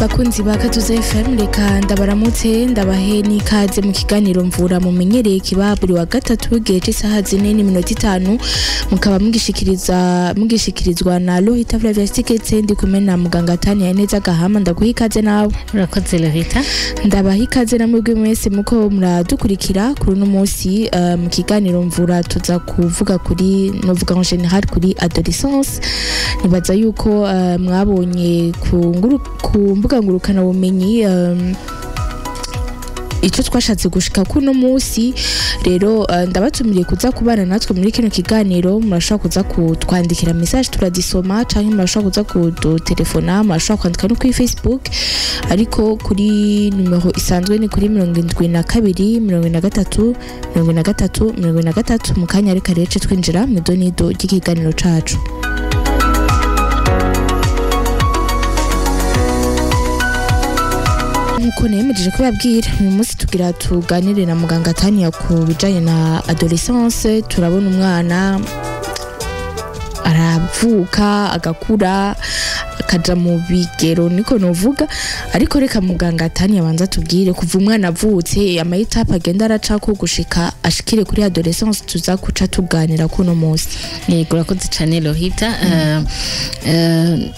Bakunzi ba Katuza FM, reka ndabaramutse, ndabahe n'ikaze mu kiganiro Mvura mumenyereye kiba buri wa gatatu igihe c'isaha 4:50, mukaba mugishikiriza mugishikirizwa na Lohita Flavia Stiketse. Ndi kumwe na muganga Tania Neza Gahama. Ndaguha ikaze nawe. Urakoze, Lohita. Ndabaha ikaze na mwebwe mwese muko muradukurikira kuri uno munsi. Mu kiganiro Mvura tuza kuvuga kuri, novuga en général, kuri adolescence. Nibaza yuko mwabonye ku mbuga ngurukana bumenyi ico twashatse gushika kuno munsi. Rero ndabatumiriye kuza kubana natwe muri kino kiganiro. Murashobora kuza kutwandikira message, turadisoma, canke murashobora kuza kudutelefona, murashobora kwandika no kuri Facebook, ariko kuri numero isanzwe ni kuri 72 73 43 43. Mu kanya reka rero twinjira mu idonido ry'ikiganiro cacu. Nkuko nemejeje kubabwira, uyu munsi tugira tuganire na muganga Tania ku bijanye na adolescence. Turabona umwana aravuka, agakura, akaja mu bigero, niko novuga. Ariko reka muganga Tania abanza tubwire kuva umwana avutse, ama étapes agenda aracako gushika ashikire kuri adolescence tuza kuca tuganira kuno munsi. Yego, urakoze cane, Lohita.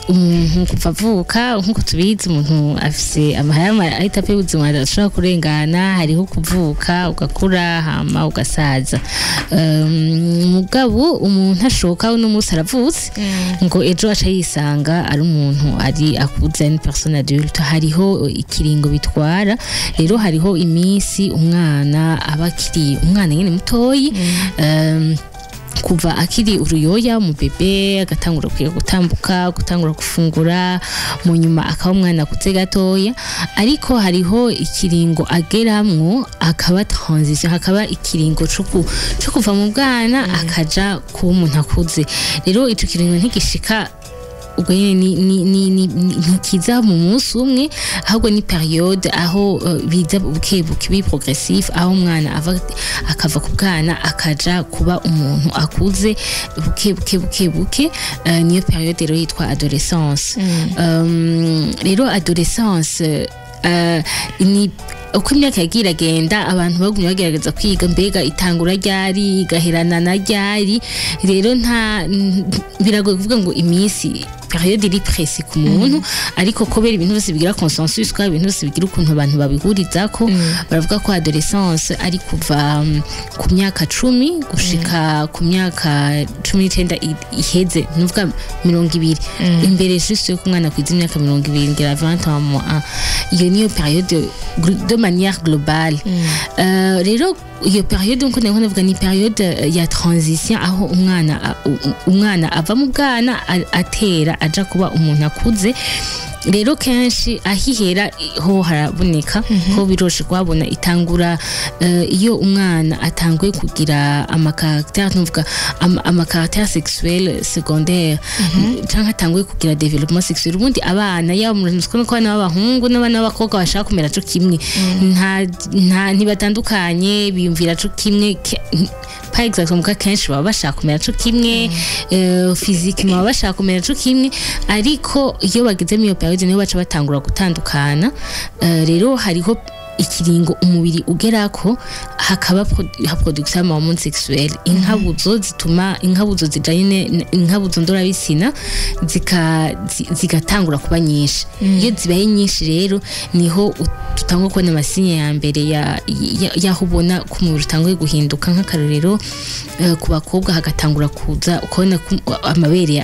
Umuntu kuva avuka, nkuko tubizi, umuntu afise amahama étapes y'ubuzima adashobora kurengana. Hariho kuvuka, ugakura, hama ugasaza. Mugabo umuntu ashoka uno munsi aravutse ngo ejo aca yisanga ari umuntu ari akuze, une personne adulte. Hariho ikiringo bitwara. Rero hariho iminsi umwana aba akiri umwana nyene mutoyi, kuva akiri uruyoya mu bébé, agatangura kwiga gutambuka, gutangura gufungura, mu nyuma akaba umwana akuze gatoya. Ariko hariho ikiringo ageramwo akaba transition, hakaba ikiringo co kuva mu bwana akaja kuba umuntu akuze. Rero ico kiringo ntigishika ubwo nyene, ntikiza mu munsi umwe, ahubwo ni période aho biza buke buke, bi progressif, aho umwana ava akava ku bwana akaja kuba umuntu akuze buke buke buke buke. Niyo période rero yitwa adolescence. Rero adolescence ni uko imyaka yagiye iragenda, abantu bagumye bagerageza kwiga mbega itangura ryari, igaherana na ryari. Rero nta biragoye kuvuga ngo iminsi, période iri précis ku muntu, ariko kubera ibintu byose bigira consensus, kwa ibintu byose bigira ukuntu abantu babihurizako, baravuga ko adolescence ari kuva ku myaka 10 gushika ku myaka 19 iheze, nuvuga 20, imbere juste yuko umwana kwiza imyaka 20, ngira 20 ans moins 1. Iyo niyo période de manière globale. Rero iyo période, nkuko nari ndavuga, ni période ya transition, aho umwana ava mu bwana atera aja kuba umuntu akuze. Rero kenshi ahihera ho haraboneka ko biroshe kuhabona. Itangura iyo umwana atanguye kugira ama caractères, nuvuga ama caractères sexuel secondaire, canke atanguye kugira développement sexuel. Ubundi abana, yaba mu ko abana b'abahungu n'abana b'abakobwa bashaka kumera co kimwe, nta ntibatandukanye, biyumvira co kimwe, pas exactement, muga kenshi baba bashaka kumera co kimwe, physiquement baba bashaka kumera co kimwe. Ariko iyo bageze muri iyo période niho baca batangura gutandukana. Rero hariho ikiringo umubiri ugerako hakaba production y'ama hormones sexuelles, inkabuzo zituma, inkabuzo zijanye inkabuzo ndorabitsina zigatangura kuba nyinshi. Iyo zibaye nyinshi rero niho tutangura kubona ama signes ya mbere yaho ubona ko umubiri utanguye guhinduka. Nk'akarorero, ku bakobwa hagatangura kuza ukabona ko amabere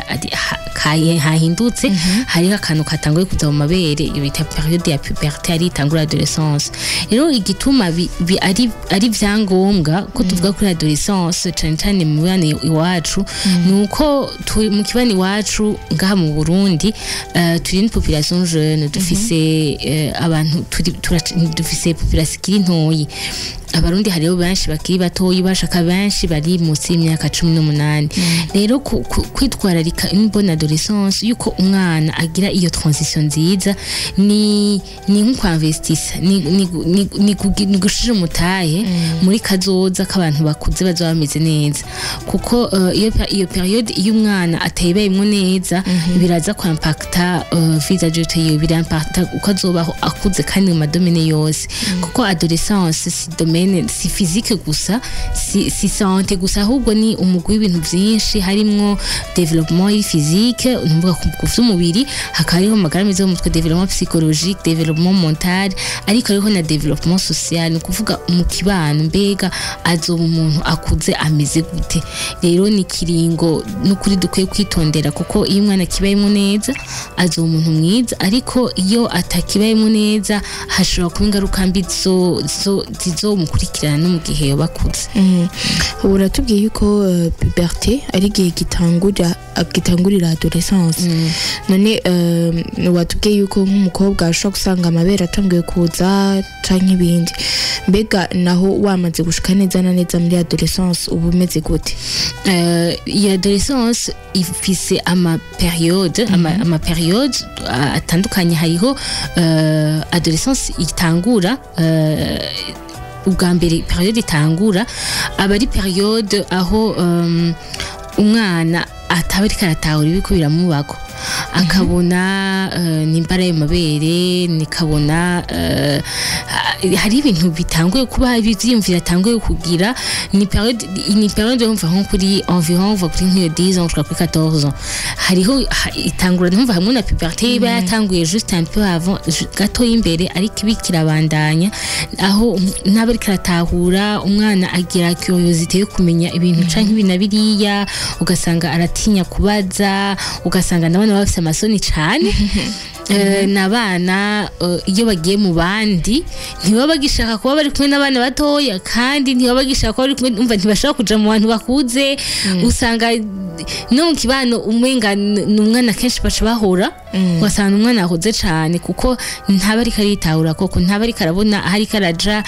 hahindutse, hariho akantu katanguye kuza mu mabere. Iyo bita période ya puberté, ari itangura adolescence. Rero igituma ari vyangombwa ko tuvuga kuri adolescence cane cane mu bana iwacu, nuko mu kibani iwacu ngaha mu Burundi, turi une population jeune, dufise abantu dufise population ikiri ntoyi. Abarundi hariho benshi bakiri batoyi, bashaka benshi bari munsi y'imyaka 18. Rero kwitwararika une bonne adolescence, yuko umwana agira iyo transition nziza, ni nko kwinvestisa, ni gushira umutahe muri kazoza k'abantu bakuze bazoba bameze neza, kuko iyo période iyo umwana atayibayemwo neza, biraza kwimpacta vie d'adulte yiwe, birimpacta uko azobaho akuze kandi mu ma domaines yose, kuko adolescence si domaine, si physique gusa, si santé gusa, ahubwo ni umugwi w'ibintu byinshi, harimwo développement physique, numvuga ku vy'umubiri, hakaba hariho amagara meza yo mu mutwe, développement psychologique, développement mental, ariko hariho na développement social, ni ukuvuga mu kibano, mbega azoba umuntu akuze ameze gute? Rero ni kiringo n'ukuri dukwiye kwitondera, kuko iyo umwana akibayemo neza azoba umuntu mwiza, ariko iyo atakibayemo neza hashobora kuba ingaruka mbi zizomukurikirana no mu gihe yoba akuze. Ubu uratubwiye yuko puberté ari igihe gitangurira adolescence. None watubwiye yuko nk'umukobwa ashobora gusanga amabere atanguye kuza canke ibindi. Mbega naho wamaze gushika neza na neza muri adolescence, uba umeze gute? Iyo adolescence ifise ama période, ama période atandukanye. Hariho adolescence itangura, ubwa mbere période itangura aba ari période aho umwana ataba ariko aratahura ibiko biramubako, akabona nimba ari ayo mabere, nikabona hari ibintu bitanguye kuba, ivyiyumviro atanguye kugira. Ni période yumva nko kuri environ uva kuri nk'iyo 10 ans gushika kuri 14 ans. Hariho itangura ntumva hamwe na puberté iba yatanguye juste un peu avant, gato y'imbere, ariko ibi kirabandanya aho ntaba ariko aratahura. Umwana agira curiosité yo kumenya ibintu canke ibi na biriya, ugasanga aratinya kubaza, ugasanga nabana baba bafise amasoni cane. N'abana iyo bagiye mu bandi ntibaba bagishaka kuba bari kumwe n'abana batoya, kandi ntibaba bagishaka kuba bari kumwe, umva, ntibashaka kuja mu bantu bakuze. Usanga no mu kibano umenga ni umwana kenshi baca bahora, ugasanga umwana yahoze cane, kuko ntaba ariko aritahura koko, ntaba ariko arabona aho ariko araja.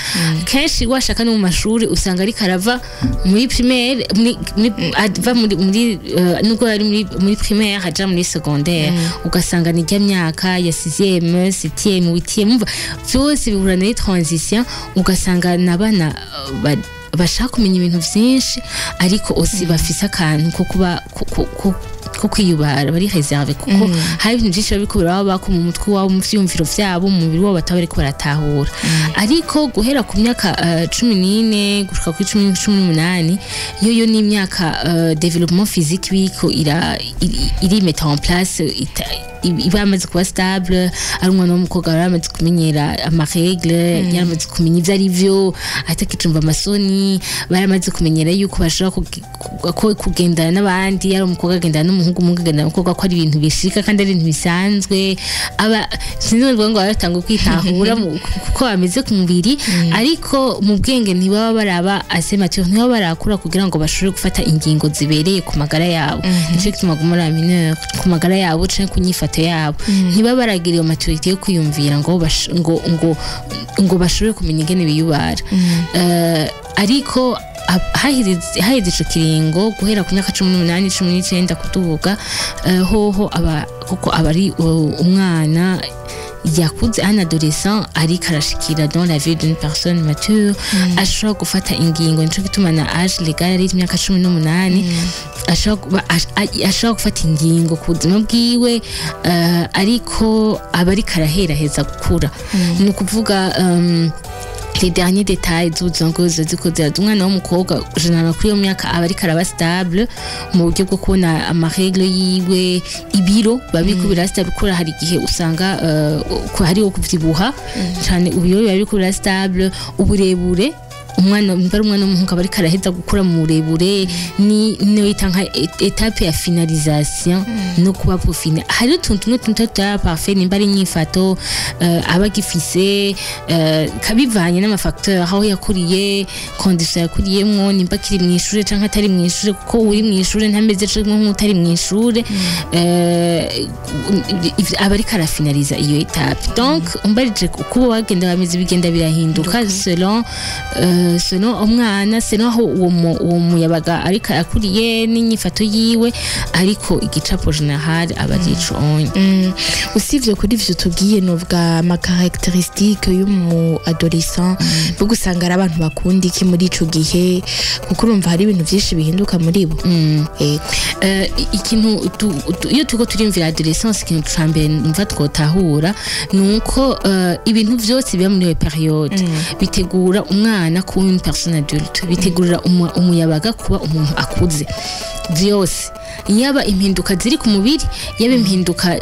Kenshi washaka no mu mashuri usanga ariko arava muri primaire, ava muri nubwo ari muri primaire aja muri secondaire, ugasanga ni rya myaka ya 6e, 7e, 8e, umva vyose bihura na transition, ugasanga n'abana bashaka kumenya ibintu vyinshi, ariko aussi bafise akantu ko kuba ko kwiyubara, bari réservé, kuko hari ibintu byinshi bariko biraba bako mu mutwe wabo, mu vyiyumviro vyabo, mu mubiri wabo bataba bariko baratahura. Ariko guhera ku myaka 14 gushika kuri 18, yo ni imyaka développement physique biriko iri mettre en place, iba yamaze kuba stable, ari umwana w'umukobwa aba yaramaze kumenyera ama règles, yaramaze kumenya ivyo ari vyo, atakicumva amasoni, baramaze kumenyera yuko bashobora ko kugendana n'abandi, ari umukobwa agendana n'umuhungu, umuhungu agendana n'umukobwa, ko ari ibintu bishika kandi ari ibintu bisanzwe. Aba sinzi ngo baratanga kwitahura kuko bameze ku mubiri, ariko mu bwenge ntibaba baraba assez mature, ntibaba barakura kugira ngo bashobore gufata ingingo zibereye ku magara yabo. Nico gituma baguma ari mineur ku magara yabo canke ku nyifato yabo. Ntibaba baragira iyo maturité yo kwiyumvira ngo bashobore kumenya ingene biyubara. Ariko haheze ico kiringo, guhera ku myaka 18, 19 kuduga, hoho aba kuko aba ari umwana yakuze, un adolescent ariko arashikira dans la vie d'une personne mature, ashobora gufata ingingo. Nico gituma na âge légal ari imyaka 18. Ashobora gufata ingingo ku buzima bwiwe, ariko aba ariko araheraheza gukura, ni ukuvuga les derniers détails z'ubuzima bwiwe ziba ziko ziraza. Umwana w'umukobwa généralement kuri iyo myaka aba ariko araba stable mu buryo bwo kubona ama règles yiwe, ibiro biba biriko biraba stable, kubera hari igihe usanga ko hariho kuvyibuha cane, ibiro biba biriko biraba stable, uburebure, umwana mba ari umwana w'umuhungu aba ariko araheza gukura mu burebure. Ni niyo yita nka étape ya finalisation no kuba peaufiné. Hari utuntu tumwe tumwe tutaba parfait, nimba ari inyifato aba agifise, kabivanye n'ama facteurs, aho yakuriye, condition yakuriyemwo, nimba akiri mw'ishure canke atari mw'ishure, kuko uri mw'ishure ntameze canke nk'utari mw'ishure, aba ariko arafinaliza iyo étape. Donc umbarije uko wagenda bameze, bigenda birahinduka selon Selon umwana, selon aho uwo muyabaga ariko akuriye n'inyifato yiwe, ariko igicapo général aba ari ico onye. Usivye kuri ivyo tubwiye, novuga ama caractéristique y'umu adolescent, vuga usanga ari abantu bakunda iki muri ico gihe, kuko urumva hari ibintu vyinshi bihinduka muri bo. Ego. Ikintu iyo turiko turimvira adolescence, ikintu ca mbere numva twotahura ni uko ibintu vyose biba muri iyo période bitegura umwana kuba une personne adulte, bitegurira umuyabaga kuba umuntu akuze. Vyose, yaba impinduka ziri ku mubiri, yaba impinduka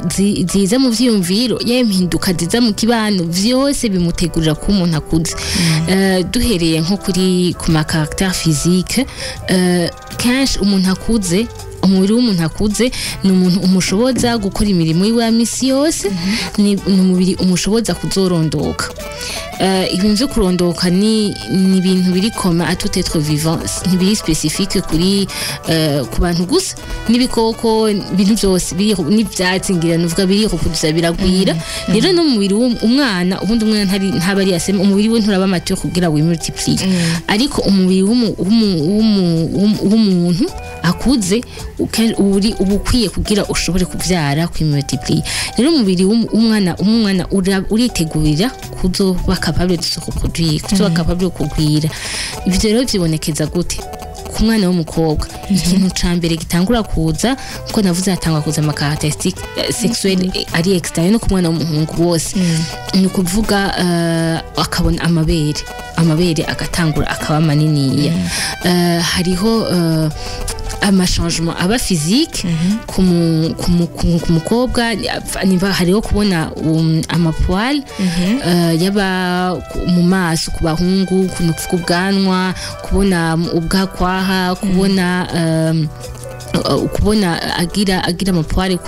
ziza mu vyiyumviro, yaba impinduka ziza mu kibano, vyose bimutegurira kuba umuntu akuze. Duhereye nko kuri ku ma caractère physique, kenshi umuntu akuze, umubiri w'umuntu akuze ni umuntu umushoboza gukora imirimo yiwe ya misi yose, ni umubiri umushoboza kuzorondoka. Ibintu vyo kurondoka ni ibintu biri commun à tout être vivant, ntibiri spécifique kuri ku bantu gusa, n'ibikoko, ibintu vyose n'ivyatsi, ngira nuvuga birireproduza, biragwira. Rero no mu mubiri w'umwana, ubundi umwana ntaba ari asema, umubiri we nturaba mature kugira wimultiplier, ariko umubiri w'umuntu akuze uri uba ukwiye kugira ushobore kuvyara, kwimultiplier. Rero umubiri w'umwana uritegurira kuzoba capable de se reproduire, kuzoba capable yo kugwira. Ivyo rero vyibonekeza gute ku mwana w'umukobwa? Ikintu ca mbere gitangura kuza, nkuko navuze, hatangura kuza ama caractéristique sexuelle ari externe. No ku mwana w'umuhungu bose, ni ukuvuga akabona amabere agatangura akaba maniniya. Hariho ama changement aba physique ku mukobwa, niba hariho kubona ama poils yaba mu maso, ku bahungu ku ubwanwa, kubona ubwakwaha, kubona agira ama poils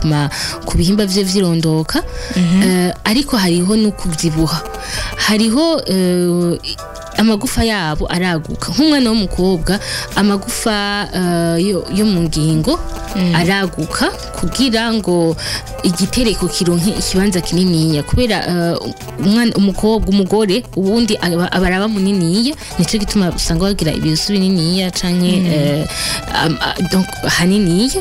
ku bihimba vye vyirondoka. Ariko hariho no kuvyibuha, hariho amagufa yabo araguka. Nk'umwana w'umukobwa, amagufa yo mu ngingo araguka kugira ngo igitereko kironke ikibanza kininiya, kubera umwana umukobwa, umugore ubundi aba araba muniniya. Nico gituma usanga bagira ibisu bininiya canke donc haniniya,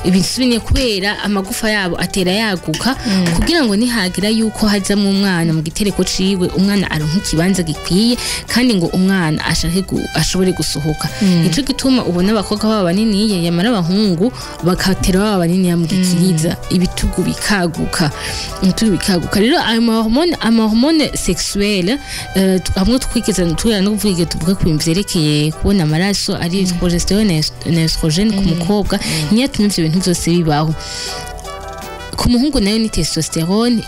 ibisu bininiya, kubera amagufa yabo atera yaguka kugira ngo nihagira yuko hazamwo umwana mu gitereko ciwe, umwana aronke ikibanza gikwiye, kandi ngo umwana ashobore gusohoka. Nico gituma ubona abakobwa baba baniniya, yamara abahungu bakatera baba baniniya mu gikiriza, ibitugu bikaguka, ibitugu bikaguka. Rero ayo mahormone, ama hormone sexuelle, hamwe twigeze tugera no kuvuga igihe tuvuga ku bintu vyerekeye kubona amaraso, ari progestérone na œstrogène ku mukobwa, niyo atuma ivyo bintu vyose bibaho. Ku muhungu nayo ni testostérone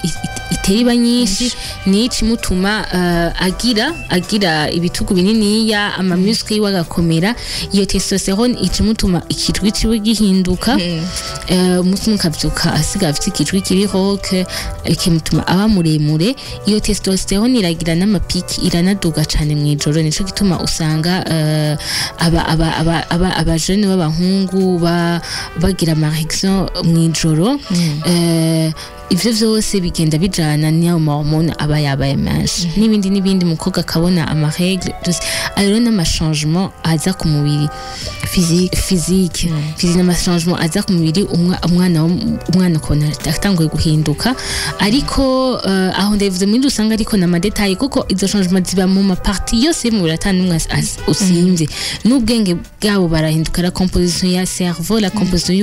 itera iba nyinshi, nico imutuma agira ibitugu bininiya, ama muscle yiwe agakomera. Iyo testostérone ica imutuma ikijwi ciwe gihinduka, umunsi umwe akavyuka asigaye afite ikijwi kiri rauque, ikimutuma aba muremure. Iyo testostérone iragira n'ama pics, iranaduga cane mw'ijoro. Nico gituma usanga aba jeune b'abahungu bagira ama érection mw'ijoro. Ivyo vyose bigenda bijana n'ayo mahormone aba yabaye menshi, n'ibindi n'ibindi. Umukobwa akabona ama règles byose. Ayo rero n'ama changement aza ku mubiri physique. Physique, n'ama changement aza ku mubiri, umwana ukabona atanguye guhinduka. Ariko aho ndabivuze muri rusange, ariko n'ama détails, kuko izo changement ziba mu ma parties yose y'umubiri, ata n'umwe usimvye. N'ubwenge bwabo barahinduka, la composition ya cerveau, la composition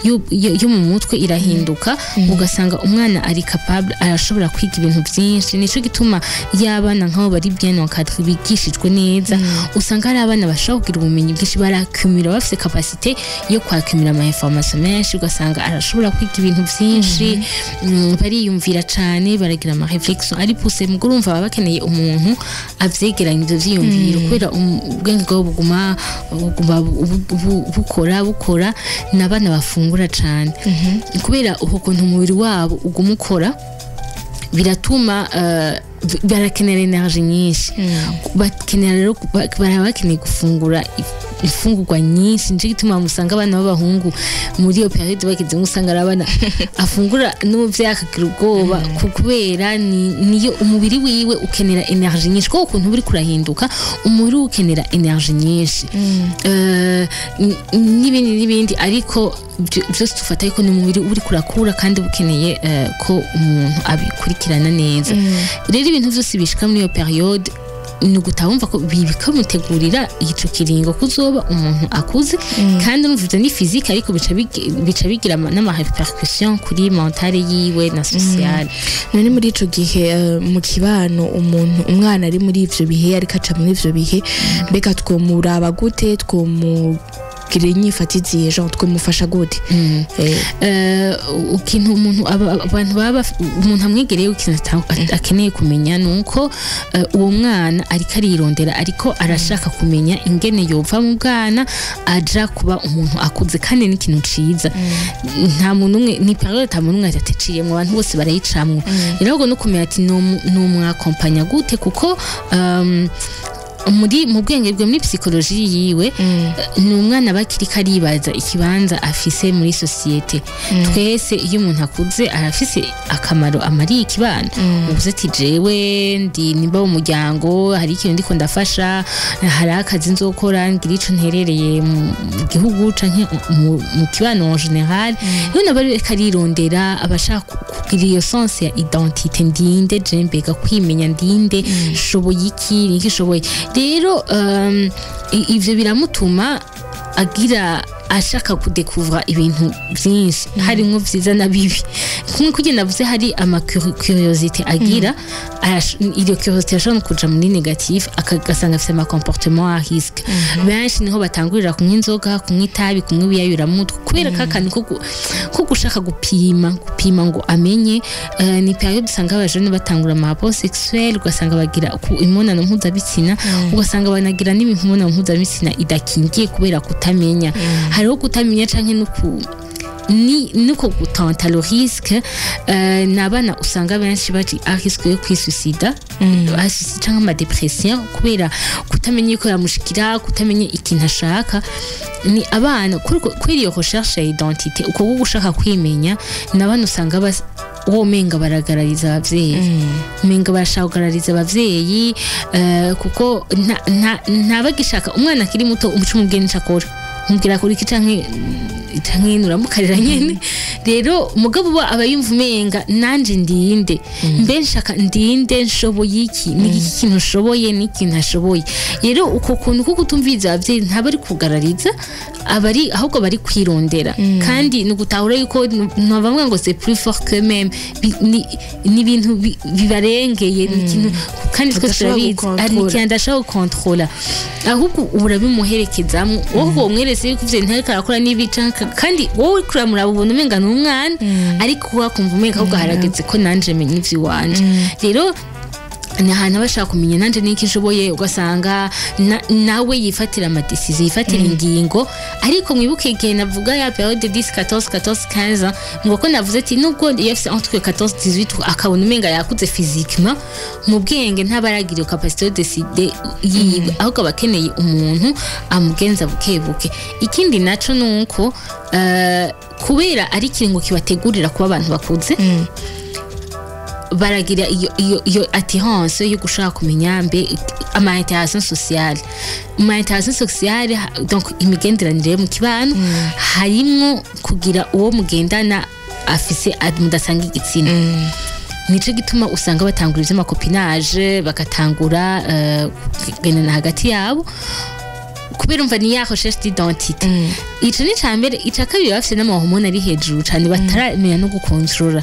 yo mu mutwe irahinduka, ugasanga umwana ari capable, arashobora kwiga ibintu byinshi. Nico gituma iyo abana nk'abo bari bien encadrés, bigishijwe neza, usanga ari abana bashobora kugira ubumenyi bwinshi, barakumira, bafite capacité yo kwakumira ama information menshi, ugasanga arashobora kwiga ibintu byinshi. Bariyumvira cane, baragira ama réflexion ari poussé. Mugo urumva baba bakeneye umuntu avyegeranya ivyo vyiyumviro, kubera ubwenge bwabo buguma bukora bukora. N'abana bafungura cane, kubera uko kuntu umubiri wabo uguma ukora, biratuma barakenera énergie nyinshi. Bakenera rero, baraba bakeneye gufungura. Imfungurwa nyinshi, nico gituma musanga abana b'abahungu muri iyo période bageze, usanga ari abana afungura n'umuvyeyi akagira ubwoba, kubera niyo umubiri wiwe ukenera énergie nyinshi, kuko ukuntu buri kurahinduka umubiri we ukenera énergie nyinshi. N'ibindi n'ibindi, ariko byose tufata yuko ni umubiri uri kurakura kandi ukeneye ko umuntu abikurikirana neza. Rero ibintu byose bishika muri iyo période ni ugutahumva ko bikamutegurira ico kiringo kuzoba umuntu akuze. Kandi urumva ivyo ni physique, ariko bica bigira n'ama répercussions kuri mentale yiwe na sociale. None muri ico gihe, mu kibano, umuntu, umwana ari muri ivyo bihe, ariko aca muri ivyo bihe, mbega twomuraba gute? Twomugira inyifato izihe? Genre twomufasha gute? Ikintu umuntu abantu baba umuntu amwegereye, ikintu akeneye kumenya ni uko uwo mwana ariko arirondera, ariko arashaka kumenya ingene yova mu bwana aja kuba umuntu akuze, kandi ni ikintu ciza. Nta muntu umwe, ni période ata muntu umwe ataciyemwo, abantu bose barayicamwo. Rero ahubwo no kumenya ati nomwakompanya gute, kuko muri mu bwenge bwe, muri psychologie yiwe, ni umwana aba akiriko aribaza ikibanza afise muri société. Twese iyo umuntu akuze arafise akamaro amariye ikibano. Uvuze ati jewe ndi nimba mu muryango hari ikintu ndiko ndafasha, hari akazi nzokora, ngira ico nterereye mu gihugu canke mu kibano en général. Rero nabo ariko arirondera, abashaka kugira iyo sens ya identité: ndinde je? Mbega kwimenya, ndinde? Shoboye iki? Niki shoboye? Rero ivyo biramutuma agira ashaka kudekuvra ibintu byinshi, harimwo vyiza na bibi. Kumwe kugenda navuze, hari ama curiosité agira, iyo curiosité ashobora no kuja muri négatif, akagasanga afise ama comportement à risque. Benshi niho batangurira kunywa inzoga, kunywa itabi, kunywa ibiyayuramutwe, kubera ka kantu ko gushaka gupima ngo amenye. Ni période usanga abajene batangura ama rapports sexuels, ugasanga bagira imibonano mpuzabitsina, ugasanga banagira n'imibonano mpuzabitsina idakingiye kubera kutamenya. Hariho kutamenya canke no ku ni nuko gutenta le risque. Ni abana usanga benshi bari à risque yo kwisuicida canke ama dépression, kubera kutamenya yuko yamushikira, kutamenya ikintu ashaka. Ni abana kuri iyo recherche ya identité, uko gushaka kwimenya, ni abana usanga womenga baragarariza abavyeyi, umenga barashaka kugarariza abavyeyi, kuko ntabagishaka. Umwana akiri muto umuco umubwiye nico akora, umubwira akora iki canke uramukarira nyene. Rero mugabo uba aba yumva umenga nanje ndinde, mbe nshaka ndinde, nshoboye iki, ni iki kintu nshoboye n'ikintu ntashoboye. Rero uko kuntu ko kutumviriza abavyeyi, ntaba ari kugarariza, aba ari ahubwo bari kwirondera. Kandi ni ugutahura yuko ntabavuga ngo c'est plus fort que même, ni ibintu bibarengeye, ni ikintu kandi twese Adashobora turabizi, gukontorora. ari ikintu adashobora gukontorora, ahubwo urabimuherekezamwo wowe, womweretse yuko ivyo ntariko arakora n'ibi kandi wowe uriko uramuraba ubona umenga ni umwana, ariko wakumva umenga ahubwo harageze ko nanje menya ivy'iwanje. Rero ni ahantu aba ashaka kumenya nanje niki nshoboye, ugasanga nawe yifatira ama décisions, yifatira ingingo. Ariko mwibuke igihe navuga ya période 10 14 14 15, ngo ko navuze ati nubwo iyo afise entre 14 18 akabona umenga yakuze physiquement, mu bwenge ntaba aragira iyo capacité de décider yiwe, ahubwo aba akeneye umuntu amugenza buke buke. Ikindi naco nuko kubera ari ikiringo kibategurira kuba abantu bakuze, baragira iyo attirance yo gushaka kumenya mbe ama interaction sociale, ama interaction sociale, donc imigenderanire yo mu kibano, harimwo kugira uwo mugendana afise mudasanga igitsina. Nico gituma usanga batangura ivy'ama copinage, bagatangura kugendana hagati yabo, kubera umva ni ya recherche d'identité. Ico ni ca mbere. Ica kabiri, baba bafise n'ama hormones ari hejuru cane, bataramenya no gukontorora,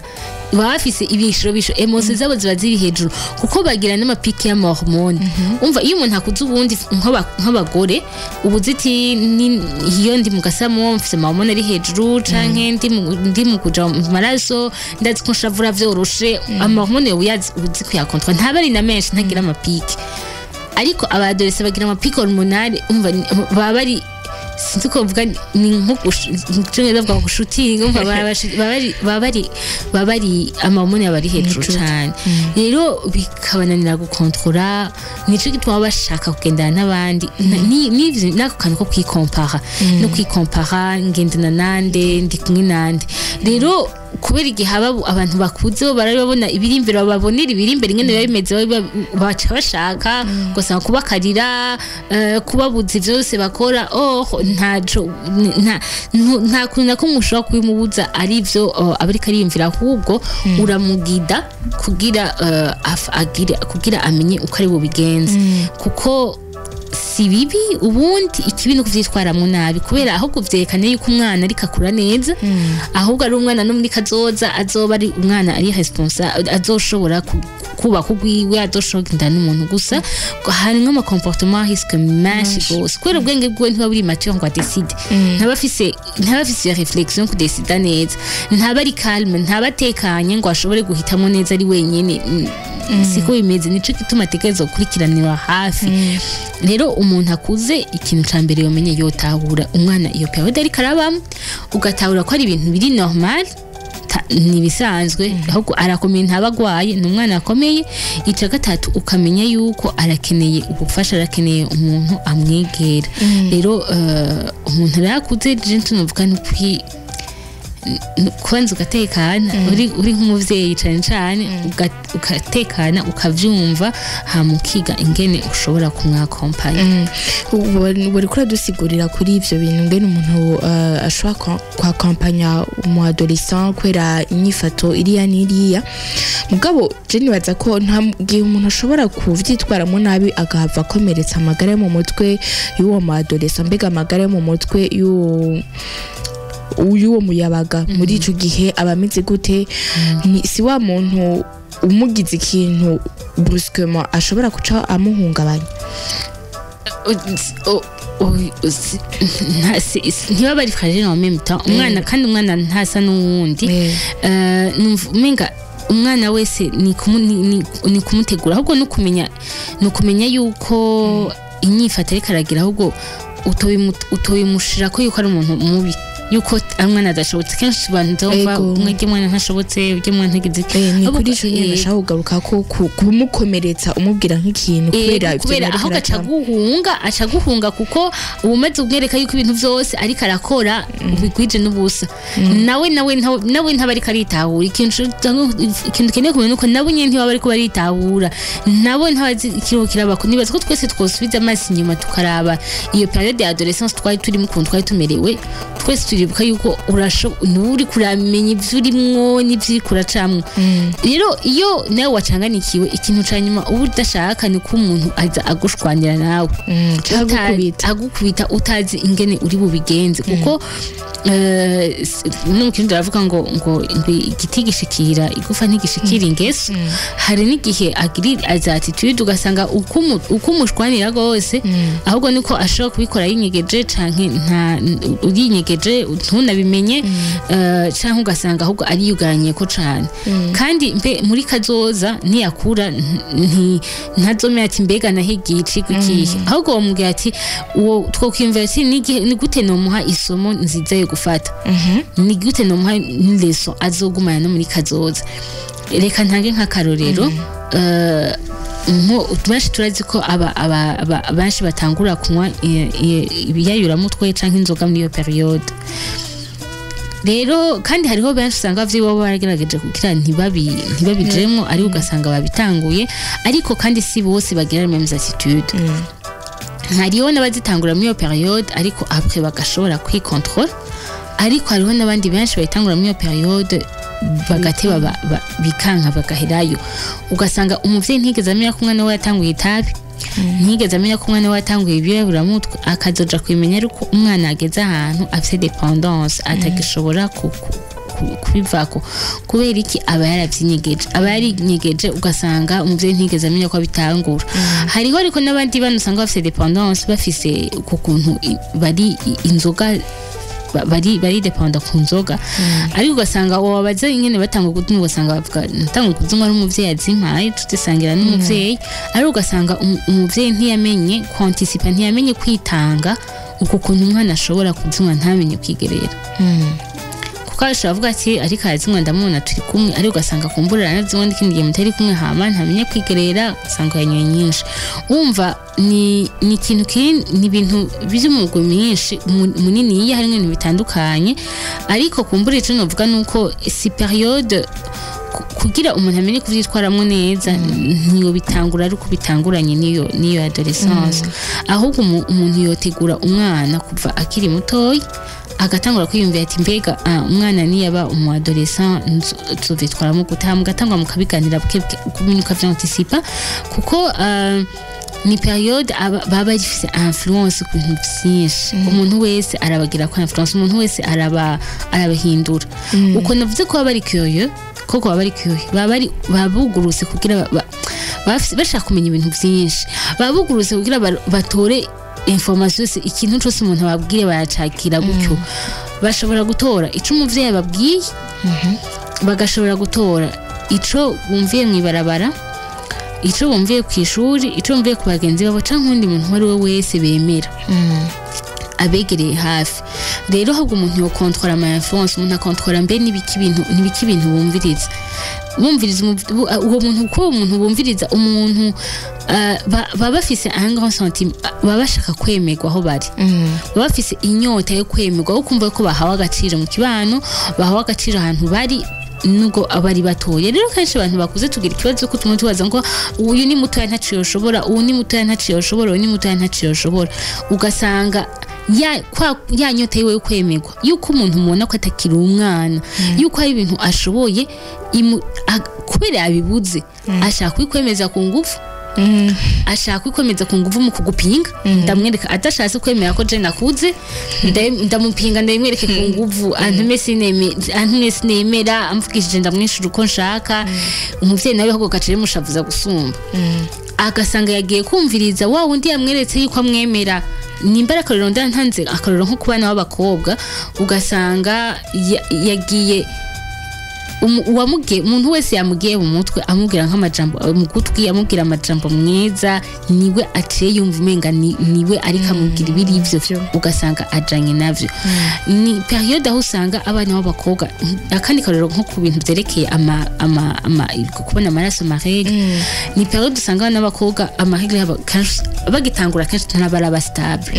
baba bafise ibishirobisho, émotions zabo ziba ziri hejuru, kuko bagira n'ama pics y'ama hormones. Umva, iyo umuntu akuze, ubundi nk'abagore ubu ziti iyo ndi mu gasamo mfise ama hormones ari hejuru, canke ndi mu kuja mu maraso, ndazi ko nshavura vyoroshe. Ama hormones yoba uyazi, uzi kuyakontorora, ntaba ari na menshi, ntagira ama pics. Ariko aba adolescents bagira ama pics hormonales, umva baba bari Sinzi ko bavuga, ni nko mu bavuga gushutinga, umva baba bari ama hormones aba ari hejuru Hejuru. cane. Rero bikabananira gukontrola, nico gituma baba bashaka kugendana n'abandi. N'ivyo n'ako kantu ko kwikompara no kwikompara, ngendana nande, ndi kumwe nande. Rero kubera igihe haba abantu bakuze, bo barabibona ibiri imbere, bababonera ibiri imbere ingene biba bimeze, baca bashaka ugasanga kubakarira, kubabuza vyose bakora. Oh, ntaco nta kuntu na kumwe ushobora kubimubuza, arivyo aba ariko ariyumvira. Ahubwo uramugida kugira kugira amenye uko ari bubigenze, kuko si bibi. Ubundi ikibi ni ukuvyitwaramwo nabi, kubera aho kuvyerekana yuko umwana ariko akura neza, ahubwo ari umwana no muri kazoza azoba ari umwana ari responsable, azoshobora kubaka ugwiwe, azoshobora kugendana n'umuntu. Gusa harimwo ama comportement risque menshi gose, kubera ubwenge bwiwe ntiba buri mature ngo adeside, ntaba afise iyo réflexion kudesida neza, ntaba ari calme, ntaba atekanye ngo ashobore guhitamo neza ari wenyene. Siko bimeze. Nico gituma ategerezwa gukurikiranira hafi. Rero umuntu akuze, ikintu ca mbere yomenye, yotahura umwana iyo période ariko arabamwo, ugatahura ko ari ibintu biri normal, ni ibisanzwe, ahubwo arakomeye, ntaba agwaye, ni umwana akomeye. Ica gatatu, ukamenya yuko arakeneye ubufasha, arakeneye umuntu amwegera. Rero umuntu rero akuze, je tunovuga ni kubanza ugatekana, uri nk'umuvyeyi cane cane, ugatekana, ukavyumva, hama ukiga ingene ushobora kumwakompanya. Buri kuradusigurira kuri ivyo bintu, ngene umuntu ashobora kwakompanya umu adolescent kubera inyifato iriya n'iriya. Mugabo je nibaza ko nta gihe umuntu ashobora kuvyitwaramo nabi agahava akomeretsa amagara yo mu mutwe y'uwo mu adolescent. Mbega amagara yo mu mutwe y'uwo muyabaga muri ico gihe aba ameze gute? Si wa muntu umugize ikintu brusquement ashobora guca amuhungabanya? Ntiba bari fragile en même temps umwana, kandi umwana ntasa n'uwundi. Numva umenga umwana wese ni kumutegura, ahubwo no kumenya yuko inyifato ariko aragira, ahubwo utobimushira ko yuko ari umuntu mubi, yuko ari umwana adashobotse. Kenshi abantu ndumva Ego. umwe, ujya mwana ntashobotse, ujya mwana ntagize iki. Ni Ahubwo, kuri ico nyene nashaka kugaruka ko kumukomeretsa umubwira nk'ikintu kubera ivyo kubera ariko aho gaca aracamwo. guhunga, aca guhunga, kuko uba umaze kumwereka yuko ibintu vyose ariko arakora ubigwije n'ubusa. Nawe ntaba ariko aritahura ikintu. Ukeneye kumenya nuko nabo nyene ntibaba ariko baritahura, nabo ntabazi ikiriho kirabako. Nibaza ko twese twosubiza amaso inyuma, tukaraba iyo période ya adolescence twari turimo, ukuntu twari tumerewe. Twese turibuka yuko nturi kuramenya ivyo urimwo n'ivyo uriko uracamwo. Rero iyo nawe wacanganikiwe, ikintu ca nyuma uba udashaka ni ko umuntu aza agushwanira nawe. Canke agukubita. Agukubita utazi ingene uri bubigenze, kuko no mu Kirundi baravuga ngo igiti gishikira igufa ntigishikira ingeso. Hari n'igihe agira aza attitude, ugasanga uko umushwanira rwose, ahubwo niko ashobora kubikora yinyegeje, canke nta urinyegeje ntunabimenye, canke ugasanga ahubwo ariyugaranye ko cane. Kandi mbe muri kazoza niyakura ntazomenya ati mbega nahigiye icigwa ikihe. Ahubwo wamubwira ati uwo twokwiyumvira ati ni gute nomuha isomo nziza yo gufata, ni gute nomuha leçon azogumana no muri kazoza. Reka ntange nk'akarorero. Nko benshi turazi ko aba benshi batangura kunywa ibiyayuramutwe canke inzoga muri iyo période. Rero kandi hariho benshi usanga abavyeyi babo baragerageje kugira ntibabijemwo, ariko ugasanga babitanguye. Ariko kandi si bose bagira les mêmes attitudes. Hariho n'abazitangura muri iyo période, ariko après bagashobora kwikontrola. Ariko hariho n'abandi benshi bayitangura muri iyo période, bagateba, bikanka, bagaherayo. Ugasanga umuvyeyi ntigeze amenya ko umwana we yatanguye itabi, ntigeze amenya ko umwana we yatanguye ibiyoberamutwe, akazoja kubimenya ariko umwana ageze ahantu afise dépendance, atagishobora kubivako. Kubera iki? Aba yaravyinyegeje, aba yarinyegeje, ugasanga umuvyeyi ntigeze amenya ko abitangura. Hariho ariko n'abandi bana usanga bafise dépendance, bafise uko kuntu bari inzoga, bari dépendants ku nzoga. Ariko ugasanga wabaza ingene batanga kuzinywa, ugasanga bavuga natanga kuzinywa ari umuvyeyi azimpaye, tuzisangira n'umuvyeyi. Ariko ugasanga umuvyeyi ntiyamenye kwantisipa, ntiyamenye kwitanga. Uko kuntu umwana ashobora kuzinywa ntamenye kwigerera, kuko ashobora kuvuga ati: "Ariko arazinywa, ndamubona turi kumwe," ariko ugasanga kumbura aranazinywa n'ikindi gihe mutari kumwe, hama ntamenye kwigerera, ugasanga yanyoye nyinshi. Wumva ni ikintu kiri, ni ibintu by'umugwi mwinshi muniniya, harimo ibintu bitandukanye. Ariko kumbura ico novuga nuko si période kugira umuntu amenye kuvyitwaramwo neza, ntiyobitangura ari uko bitanguranye n'iyo adolescence. Ahubwo umuntu yotegura umwana kuva akiri mutoyi, agatangura kwiyumvira ati: "Mbega umwana niyaba umu adolescent nzovyitwaramo gute?" Hama mugatangura mukabiganira buke buke, ukumenya ukavyanticipa, kuko ni période baba bafise influence ku bintu vyinshi. Umuntu wese arabagira ko influence, umuntu wese arabahindura. Uko navuze ko baba bari curieux, koko baba bari curieux, baba bugurutse kugira bashaka kumenya ibintu vyinshi, baba bugurutse kugira batore information yose. Ikintu cose umuntu ababwire baracakira gutyo. Bashobora gutora ico umuvyeyi ababwiye, bagashobora gutora ico bumviye mw'ibarabara, ico bumviye ku ishuri, ico bumviye ku bagenzi babo, canke uwundi muntu uwo ari we wese bemera abegereye hafi. Rero ahubwo umuntu yokontorora ama influence, umuntu akontorora mbe nibiki ibintu bumviriza, bumviriza uwo muntu, kuko uwo muntu bumviriza, umuntu baba bafise un grand sentiment, baba bashaka kwemerwa aho bari, baba bafise inyota yo kwemerwa, yo kumva ko bahawe agaciro mu kibano, bahawe agaciro ahantu bari, nubwo aba ari batoya. Rero kenshi abantu bakuze tugira ikibazo ko tumwe tubaza ngo uyu ni mutoya ntaciye yoshobora, uyu ni mutoya ntaciye yoshobora, uyu ni mutoya ntaciye yoshobora. Ugasanga ya nyota yiwe yo kwemerwa, yuko umuntu mubona ko atakiri umwana, yuko hari ibintu ashoboye, kubera yabibuze ashaka kubikwemeza ku ngufu, ashaka kwikomeza ku nguvu mu kugupinga. Ndamwereka adashatse kwemera ko je nakuze, ndamupinga, ndamwereke ku nguvu, antume antume sinemera, amvugishije ndamwishura uko nshaka. Umuvyeyi nawe ahubwo gaca rimushavuza gusumba, agasanga yagiye kumviriza wa wundi yamweretse yuko amwemera. Nimba ari akarorero ndantanze akarorero nko ku bana b'abakobwa, ugasanga yagiye uwamubwiye, umuntu wese yamugiye mu mutwe, amubwira nk'amajambo mu gutwi, amubwira amajambo mwiza, niwe aciye yumva umenga niwe ariko amubwira ibiri ivyo, ugasanga ajanye navyo. Ni période aho usanga abana b'abakobwa, akandi karorero nko ku bintu vyerekeye ama kubona amaraso, ama règles, ni période usanga abana b'abakobwa ama règles yabo kenshi bagitangura, kenshi ntabaraba stable,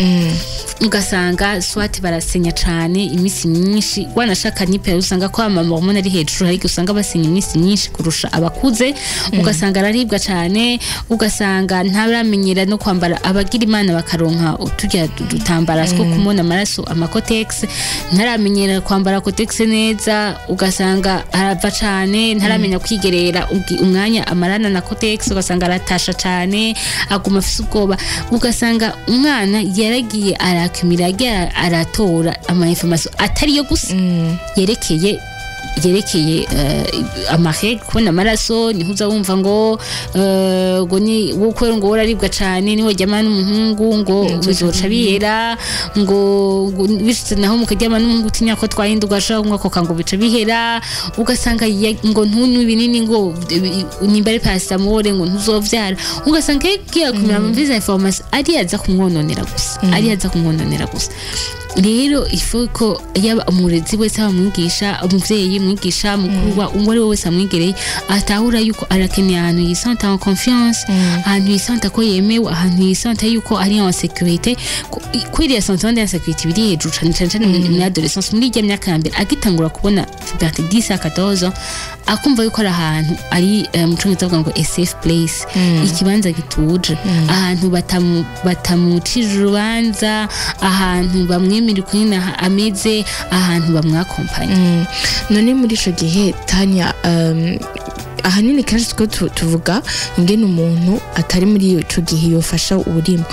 ugasanga soit barasenya cane iminsi myinshi, wanashaka ni période usanga ko ama hormone ari hejuru, hari igihe usanga basenya iminsi myinshi kurusha abakuze, ugasanga araribwa cane, ugasanga ntaramenyera no kwambara. Abagira imana bakaronka uturya dutambara two kumona amaraso, ama Kotex, ntaramenyera kwambara Kotex neza, ugasanga arava cane, ntaramenya kwigerera umwanya amarana na Kotex, ugasanga aratasha cane, aguma afise ubwoba. Ugasanga umwana yaragiye arakumira, yagiye aratora ama information atari yo gusa yerekeye ama règles, kubona amaraso. Niho uza wumva ngo ngo ni wowe, ngo uraribwa cane, niwe ryamana n'umuhungu ngo bizoca bihera, ngo bishitse naho mukaryama n'umuhungu utinya ko twahinda ugashaka kunywa koka ngo bica bihera. Ugasanga ngo ntunywe ibinini, ngo nimba ari paracétamol, ngo ntuzovyara. Ugasanga yagiye kumira mu izo information ari yaza kumwononera gusa, ari yaza kumwononera gusa. Rero ifu ko yaba umurezi wese, aba umwigisha, umuvyeyi, umwigisha mukuru, wa uwo ari we wese amwegereye, atahura yuko arakeneye ahantu yisanta en confiance, ahantu yisanta ko yemewe, ahantu yisanta yuko ari en sécurité. Kuri iriya sentiment d'insécurité biri hejuru cane cane cane muri adolescence, muri irya myaka ya mbere agitangura kubona puberté, 10 à 14 ans, akumva yuko ari ahantu ari mu congereza bavuga ngo a safe place, ikibanza gituje, ahantu batamucira urubanza, ahantu bamwemera uko nyine ameze, ahantu bamwakompanya. None muri ico gihe, Tanya, ahanini kenshi two tuvuga ingene umuntu atari muri ico gihe yofasha uburimo,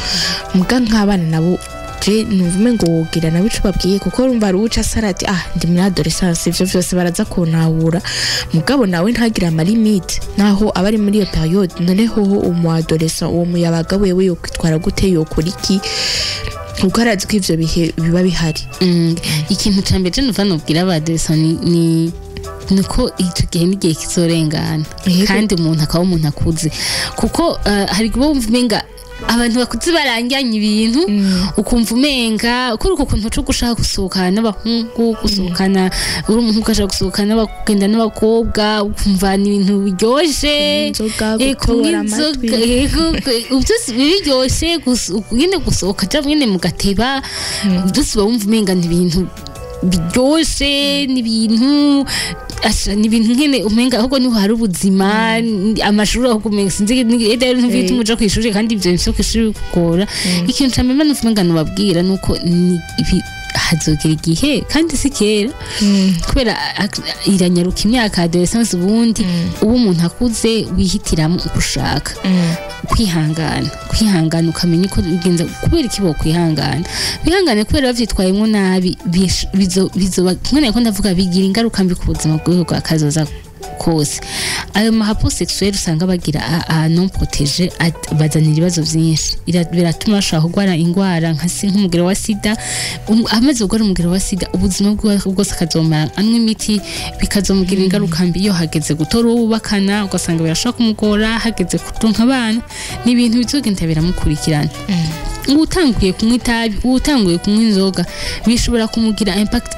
muga nk'abana nabo je numva umengo wogira nabo ico babwiye, kuko urumva hari uwuca asara ati: "Ah, ndi muri adolescence, ivyo vyose baraza kuntahura," mugabo nawe ntagire ama limites naho aba ari muri iyo période. None hoho umu adolescent, uwo muyabaga wewe yokwitwara gute, yokora iki, kuko arazi ko ivyo bihe biba bihari? Ikintu ca mbere je numva nobwira aba adolescent ni nuko ico gihe n'igihe kizorengana, kandi umuntu akaba umuntu akuze, kuko hari kuba wumva umenga Abantu bakuze baranganye ibintu, ukumva umenga kuri uko kuntu co gushaka gusohokana n'abahungu, gusohokana uri umuhungu ugashaka gusohokana n'abagenda n'abakobwa, ukumva ni ibintu biryoshe. Inzoga, kunywa gutobora inzoga, amatwi. Yego, byose biryoshe, nyene gusohoka ja nyene mugateba, byose uba wumva umenga ni ibintu biryoshe, ni ibintu asha, ni ibintu nyene umenga ahubwo niho hari ubuzima. Amashuri ahubwo umenga sinzi rero ntubita umuja kw'ishuri, kandi ivyo bintu vyo kw'ishuri bikugora. Ikintu ca mbere numva umenga nobabwira nuko ni hazogera igihe, kandi si kera, kubera iranyaruka imyaka adolescence. Ubundi uba umuntu akuze, wihitiramo uko ushaka. Kwihangana, kwihangana, ukamenya uko ugenza. Kubera iki bokwihangana? Bihangane, kubera bavyitwayemwo nabi bizoba nkene ko ndavuga, bigira ingaruka mbi ku buzima bwiwe bwa kazoza kose. Ayo ma rapports sexuels usanga bagira a non protégé bazanira ibibazo vyinshi. Biratuma bashobora kurwara ingwara nka nk'umugero wa sida. Amaze kurwara umugero wa sida, ubuzima bwiwe bwose akazomara anywa imiti, bikazomugira ingaruka mbi. Iyo hageze gutora uwo bubakana, ugasanga birashobora kumugora. Hageze kuronka abana, ni ibintu bizogenda biramukurikirana. Uwutanguye kunywa itabi, uwutanguye kunywa inzoga, bishobora kumugira impact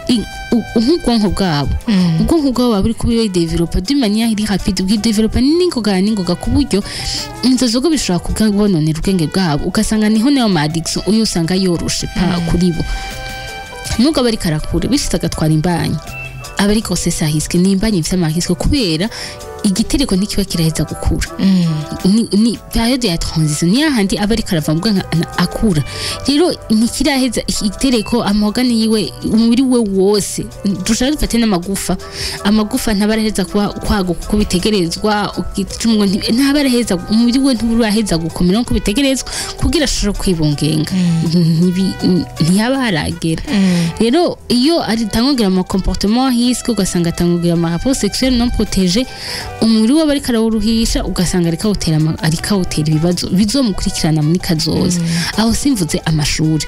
nk'ubwonko bwabo. Ubwonko bwabo buba buri kubi développa d'une manière iri rapide, bwi développa n'ingoga n'ingoga, ku buryo inzo zogo bishobora kubononera ubwenge bwabo, ugasanga niho nayo ma addiction uyu usanga yoroshe pa kuri bo. Nubwo aba ariko arakura, bishitse agatwara imbanyi, aba ari grossesse à risque, ni imbanyi ifite ama risques, kubera igitereko ntikiba kiraheza gukura. Ni période ya transition, ni hahandi aba ariko arava mu bwanka akura. Rero ntikiraheza igitereko, ama organes yiwe, umubiri we wose, dushaka dufate n'amagufa, amagufa ntabaraheza kuba kwaguka uko bitegerezwa. Igicumuro ntabaraheza, umubiri we ntuburaheza gukomera uko bitegerezwa kugira ashobore kwibungenga. Ntihaba haragera. Rero iyo atangugira ama comportement risque, ugasanga atangugira ama rapport sexuel non protégé, umubiri we aba ariko arawuruhisha, ugasanga ariko awutera ibibazo bizomukurikirana muri kazoza. Aho simvuze amashuri.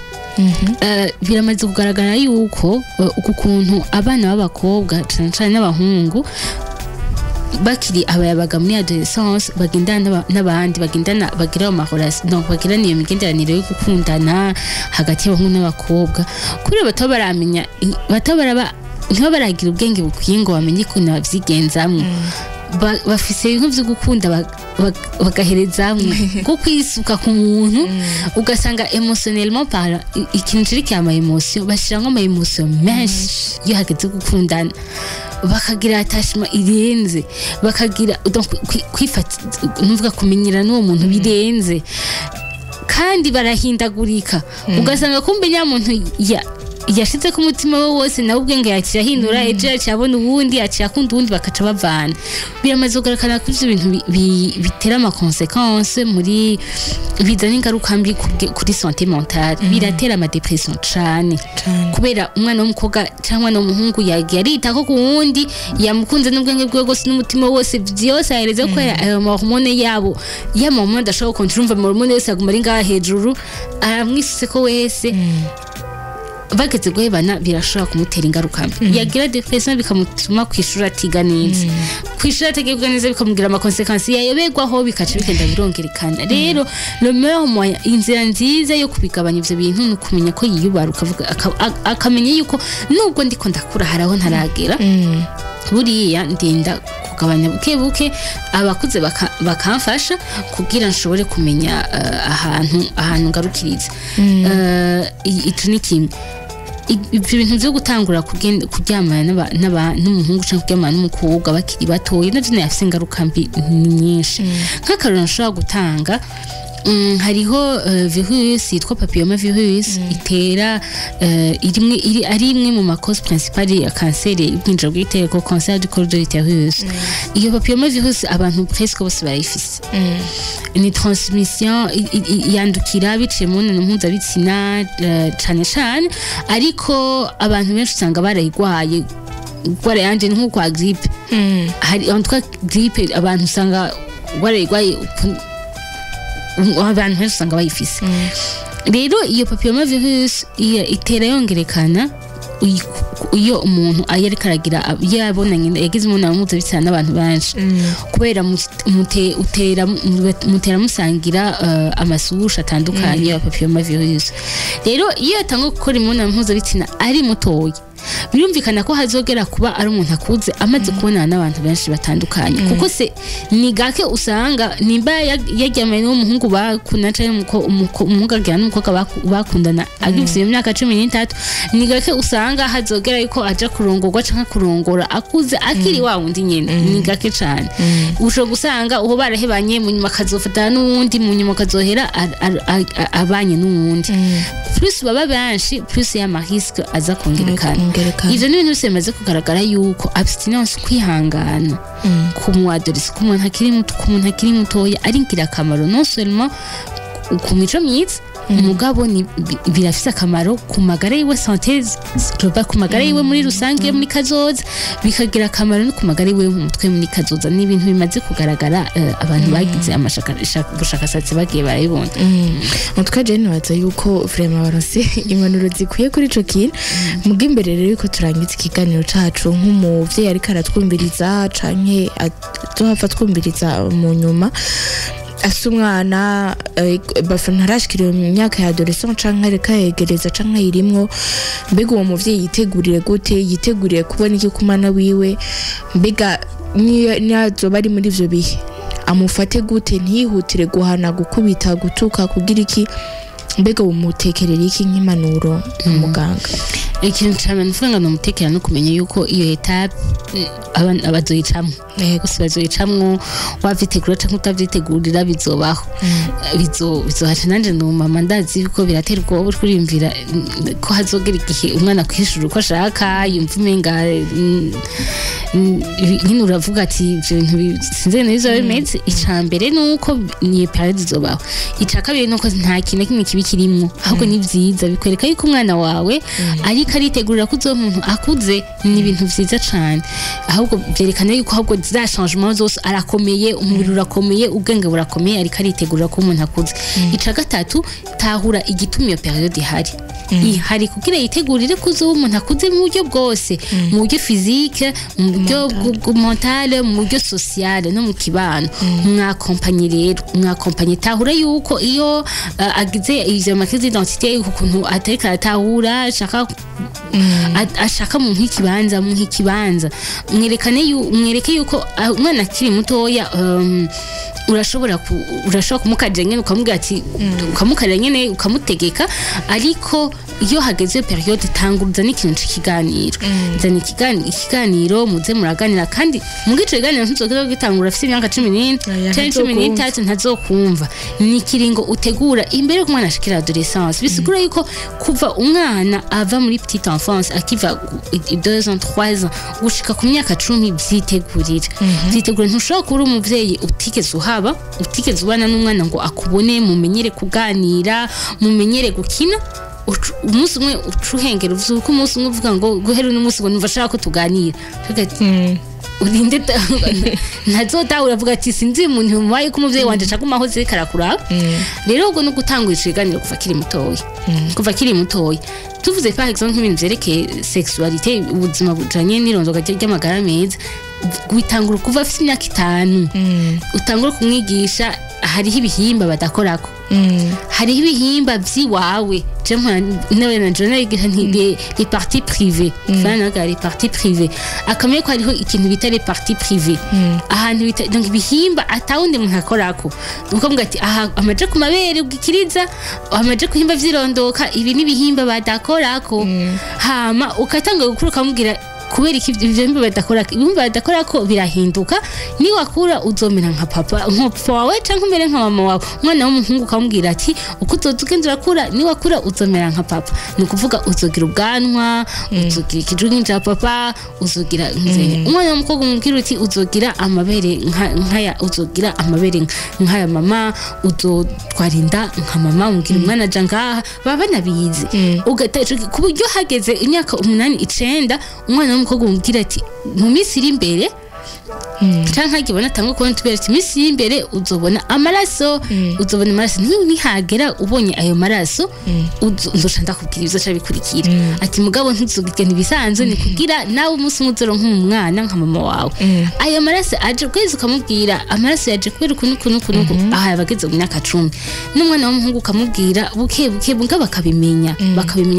Biramaze kugaragara yuko uku kuntu abana b'abakobwa cane cane n'abahungu bakiri abayabaga muri adolescence bagendana n'abandi, bagendana, bagira ayo ma relations, donc bagirana iyo migenderanire yo gukundana hagati y'abahungu n'abakobwa, kubera bataba baramenya, bataba baraba, ntibaba baragira ubwenge bukwiye ngo bamenye ukuntu bavyigenzamwo. Bafise ibintu vyo gukunda, bagaherezamwo nko kwisuka ku muntu, ugasanga émotionnellement parlant, ikintu cerekeye ama émotions, bashiramwo ama émotions menshi iyo hageze gukundana, bakagira attachement irenze, bakagira donc kwifata, nuvuga kumenyera n'uwo muntu birenze, kandi barahindagurika, ugasanga kumbe nyamuntu yashize ku mutima we wose, nawe ubwenge yaciye ahindura, ejo yaciye abona uwundi, yaciye akunda uwundi, bakaca bavana. Biramaze kugaragara ko ivyo bintu bitera ama conséquences muri, bizana ingaruka mbi kuri santé mentale, biratera ama dépressions cane. Cane. Kubera umwana w'umukobwa cyangwa umwana w'umuhungu yagiye arita ko ku wundi yamukunze n'ubwenge bwe bwose n'umutima wose, byose ahereze, kubera ayo ma hormones yabo, y'ama hormones adashobora gukontorora. Urumva ama hormones yose aguma ari ngaha hejuru, aramwisutse ko wese. Bageze guhebana, birashobora kumutera ingaruka mbi, yagira dépression, bikamutuma kwishuri atiga neza. Kwishuri atiga neza bikamugira ama conséquences, yayoberwaho, bikaca bigenda birongerekana. Rero le meilleur moyen, inzira nziza yo kubigabanya ivyo bintu, ni ukumenya ko yiyubara, ukavuga akamenya yuko nubwo ndiko ndakura, hari aho ntaragera, buriya ndinda kugabanya buke buke, abakuze bakamfasha kugira nshobore kumenya ahantu ngarukiriza. Ico ni kimwe. Ivyo bintu vyo gutangura kuryamana n'umuhungu canke kuryamana n'umukobwa bakiri batoya, navyo nafise ingaruka mbi nyinshi. Nk'akarorero nshobora gutanga, hariho virus yitwa papilloma virus itera, irimwe iri ari imwe mu ma causes principales ya kanseri y'ubwinjiro bw'igitereko, cancer du col de l'utérus. Iyo papilloma virus abantu presque bose barayifise. Ni transmission yandukira biciye mu mibonano mpuzabitsina, cane cane, ariko abantu benshi usanga barayigwaye. Ingwara yanje ni nko kwa grippe, hari en tout cas grippe abantu usanga barayigwaye, abantu benshi usanga bayifise. Rero iyo papilloma virus itera yongerekana. Iyo umuntu ariko aragira, iyo yabonanye, yagize imibonano mpuzabitsina n'abantu benshi, kubera mutera musangira ama souches atandukanye ya papillomavirus. Rero iyo yatanga gukora imibonano mpuzabitsina ari mutoya, birumvikana ko hazogera kuba ari umuntu akuze amaze kubonana n'abantu benshi batandukanye, kuko se ni gake usanga nimba yaryamanye n'umuhungu bakundana canke umuhungu aryamana n'umukobwa bakundana agifise iyo myaka 13, ni gake usanga hazogera yuko aja kurongorwa canke kurongora akuze akiri wa wundi nyene. Ni gake cane. Ushobora gusanga uwo barahebanye, mu nyuma akazofatana n'uwundi, mu nyuma akazohera abanye n'uwundi. Plus baba benshi, plus ya ma risques aza kongerekana. Kongerekana. Ivyo ni ibintu byose bimaze kugaragara yuko abstinence, kwihangana ku mu adolescent, ku muntu akiri muto, ku muntu akiri mutoya, ari ingirakamaro, non seulement ku mico myiza, mugabo ni birafise akamaro ku magara yiwe, santé globale, ku magara yiwe muri rusange muri kazoza, bikagira akamaro no ku magara yiwe mu mutwe muri kazoza. Ni ibintu bimaze kugaragara, abantu bagize ubushakashatsi bagiye barabibona. En tout cas, je nibaza yuko vraiment baronse impanuro zikwiye kuri ico kintu. Muga imbere rero yuko turangiza ikiganiro cacu, nk'umuvyeyi ariko aratwumviriza canke azohava twumviriza mu nyuma, afise umwana bafa ntarashikira iyo myaka ya adolescent canke ariko ayegereza canke ayirimwo, mbega uwo muvyeyi yitegurire gute? Yiteguriye kubona iki ku mwana wiwe? Mbega niyo azoba ari muri ivyo bihe, amufate gute? Ntihutire guhana, gukubita, gutuka, kugira iki? Mbega umutekerera iki nk'impanuro nka muganga? Ikintu ca mbere nuvuga ngo numutekera no kumenya yuko iyo étape bazoyicamwo gusa, bazoyicamwo wavyitegura canke utavyitegurira, bizobaho, bizohaca. Nanje ndi umumama, ndazi yuko biratera ubwoba uriko uriyumvira ko hazogera igihe umwana kwishura uko ashaka, yumva umenga nyine uravuga ati ivyo bintu sinzi ingene bizoba bimeze. Ica mbere nuko ni période izobaho. Ica kabiri nuko nta kintu na kimwe kibi kirimwo, ahubwo ni vyiza, bikwereka yuko umwana wawe ariko aritegurira ko uzoba umuntu akuze. Ni ibintu vyiza cane, ahubwo vyerekana yuko ahubwo za changement zose arakomeye, umubiri urakomeye, ubwenge burakomeye, ariko aritegurira ko umuntu akuze. Ica gatatu, tahura igituma iyo période ihari kugira yitegurire ko uzoba umuntu akuze mu buryo bwose, mu buryo physique, mu buryo mentale, mu buryo social no mu kibano. Mwakompanye rero, mwakompanye. Tahura yuko iyo agize ivyo ma crises d'identité, ukuntu atariko aratahura, ashaka ashaka mu nk'ikibanza, mu nk'ikibanza, mwerekane mwereke yuko umwana akiri mutoya, urashobora kumukarira nyene, ukamubwira ati, ukamukarira nyene, ukamutegeka. Ariko iyo hageze période, tanguruza n'ikintu c'ikiganiro, zana ikiganiro, muze muraganira. Kandi muga ico kiganiro ntuzogera gitangura afise imyaka 14 Oya, canke cumi ntazokumva. n'itatu, ntazokumva. Ni ikiringo utegura imbere yuko umwana ashikira adolescence. Bisigura yuko kuva umwana ava muri petite enfance, akiva 2 ans, 3 ans, gushika ku myaka 10, vyitegurira, vyitegurira. Ntushobora kuba uri umuvyeyi utigeze uhaba, utigeze ubana n'umwana ngo akubone, mumenyere kuganira, mumenyere gukina. Umunsi umwe uca uhengera uvyuka umunsi umwe uvuga ngo guhera uno munsi ngo numva ashaka ko tuganira. Ukavuga ati, urinde ntazotahura, avuga ati sinzi umuntu mubaye ko umuvyeyi wanje acaguma aho ziriko arakuraba. Rero ubwo no gutangura ico kiganiro kuva akiri mutoya, kuva akiri mutoya. Tuvuze par exemple nk'ibintu vyerekeye sexualité, ubuzima bujanye n'irondoka ry'amagara meza, gutangura kuva afite imyaka 5, utangura kumwigisha hariho ibihimba badakorako, hariho ibihimba vy'iwawe. Je mpora nawe na jona yigira nti les parties privées, naga les parties privées, akamenya ko hariho ikintu bita les parties privées, ahantu bita donc ibihimba atawundi muntu akorako. Ukavuga ati aha amaje ku mabere ugikiriza, amaje ku bihimba vy'irondoka, ibi ni ibihimba badakorako. Hama ukatanga gukura, ukamubwira kubera iki ivyo bihimba badakorako. Ibihimba badakorako birahinduka, niwakura uzomera nka papa, nka papa wawe, canke umere nka mama wawe. Umwana w'umuhungu ukamubwira ati uko uzoza ugenda urakura, niwakura uzomera nka papa, ni ukuvuga uzogira ubwanwa, uzogira ikijugu ca papa, uzogira nzenya. Umwana w'umukobwa umubwira uti uzogira amabere nkaya, uzogira amabere nkaya mama, uzotwara inda nka mama. Umubwira umwana aja ngaha, baba banabizi. Ku buryo hageze imyaka 8, 9, umwana w'umukobwa umubwira ati mu minsi iri imbere Canke agibona atangwa kubona utubere, ati iminsi y'imbere uzobona amaraso, uzobona amaraso. Nihagera ubonye ayo maraso, nzoca ndakubwira ibizoca bikurikira. Ati mugabo ntuzogirye, ntibisanzwe, ni kugira nawe umunsi umwe uzoronka umwana nka mama wawe. Ayo maraso aje kwezi, ukamubwira amaraso yaje kubera ukuntu ukuntu ukuntu uku. Aha yaba ageze mu myaka 10. N'umwana w'umuhungu ukamubwira buke buke, mbwa bakabimenya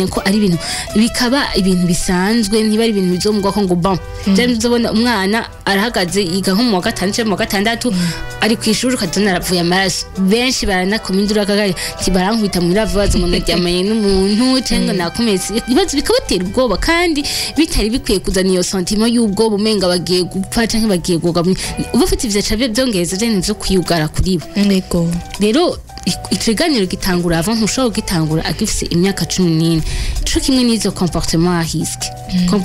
ko ari ibintu, bikaba ibintu bisanzwe, ntiba ari ibintu bizomugwa ko ngo bon byari. Uzobona umwana arahagaze, yiga nko mu wa gatanu cyangwa mu wa gatandatu, ari ku ishuri, ukazona aravuye amaraso. Benshi baranakoma induru akagaye ati barankubita muri baza ngo naryamanye n'umuntu cyangwa nakometse. Ibibazo bikabatera ubwoba kandi bitari bikwiye kuzana iyo sentiment y'ubwoba, umenga bagiye gupfa cyangwa bagiye guga. Uba ufite ivyo ca byongereza bya byo kwiyugara kuri bo. Rero ikiganiro gitangura avant, ntushobora kugitangura agifise imyaka 14. Ico kimwe n'izo comportement à risque.